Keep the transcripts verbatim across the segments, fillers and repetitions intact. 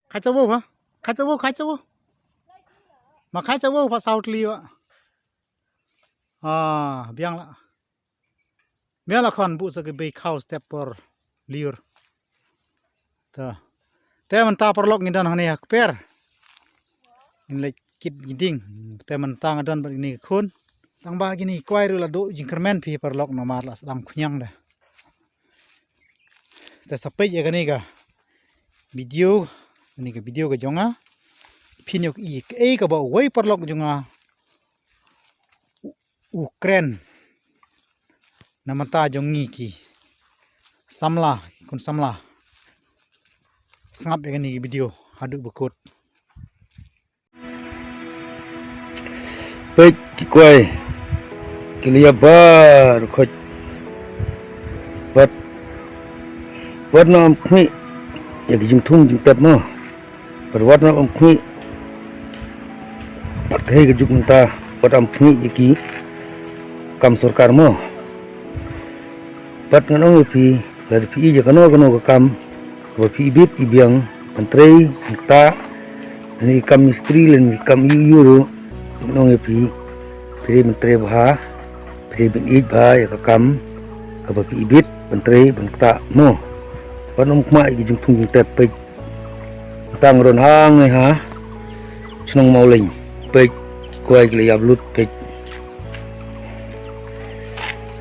Kha cha wo ha. Kha cha wo, kha cha wo. Ma kha cha wo pa saw tli wa. Ah, biang la. Biang la khon bu sa ki bei khaw step por liur. Ta. Te mynta paralok ngi don hangne ha kper. Ngin leit kit ki dieng. Te mynta nga don bad kine ki khun. Tang ba kine ki kwai ruh la duh jingkyrmen phi paralok namar la sdang khñiang de. Te sa peit ïa kane ka video, kane ka video ka jong nga. Phin ïoh ïohi kaei kaba uwei paralok jong nga u, u kren na bynta jong ngi ki samla, ki khun samla. Sngap ïa kane ka video haduh ba kut. Peit ki kwai ki la ïap baroh khoit. Wat, wat nym khmih ïa ki jingthung jingtep mo. Bad wat nym khmih, bad ha ka juk mynta wat nym khmih ïa ki kam sorkar mo. Bad ngan ong ïa phi, lada phi ïeit ïa kano kano ka kam kaba phi ibit ibiang ban trei ban ktah, lane ki kam mistri lane ki kam ïuh ïuh ruh, ngan ong ïa phi, phi dei ban trei bha, phi dei ban ïeit bha ïa ka kam kaba phi ibit ban trei ban ktah mo. Wat nym khmih ïa ki jingthung jingtep. Peit. Tang ron hangne ha shnong Mawleng. Peit ki kwai ki la ïap lut, peit.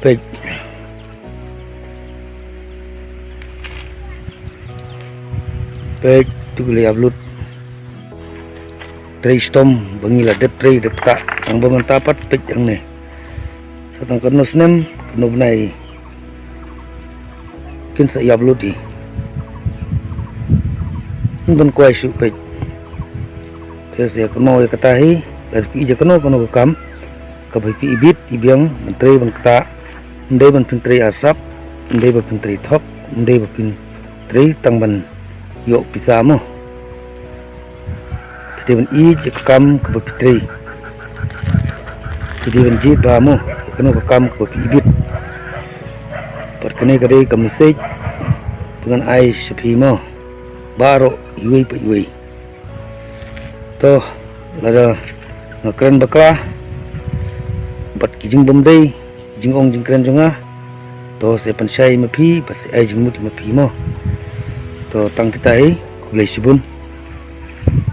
Peit. Peit tu ki la ïap lut. Trei shitom ba ngi la dep trei dep ktah. Tang ba mynta pat peit hangne. Sa tang katno snem, katno bnai kin sa ïap lut hi. Ym don kwai shuh, peit. Te sa ïa kano ïa kata hi, lada phi ïeit ïa kano kano ka kam kaba phi ibit ibiang ban trei ban ktah, ym dei ban phin trei arsap, ym dei ban phin trei thok, ym dei ban phin trei tang ban ïoh pisa mo. Phi dei ban ïeit ïa ka kam kaba phi trei. Phi dei ban jied bha mo ïa kano ka kam kaba phi ibit. Bad kane ka dei ka message ba ngan ai sha phi mo, baroh iwei pa iwei. To, lada nga kren bakla bad ki jingbymdei, ki jingong jingkren jong nga, to sa pynshai ma phi bad sa ai jingmut ma phi mo. To tang kita hi, khublei shibun.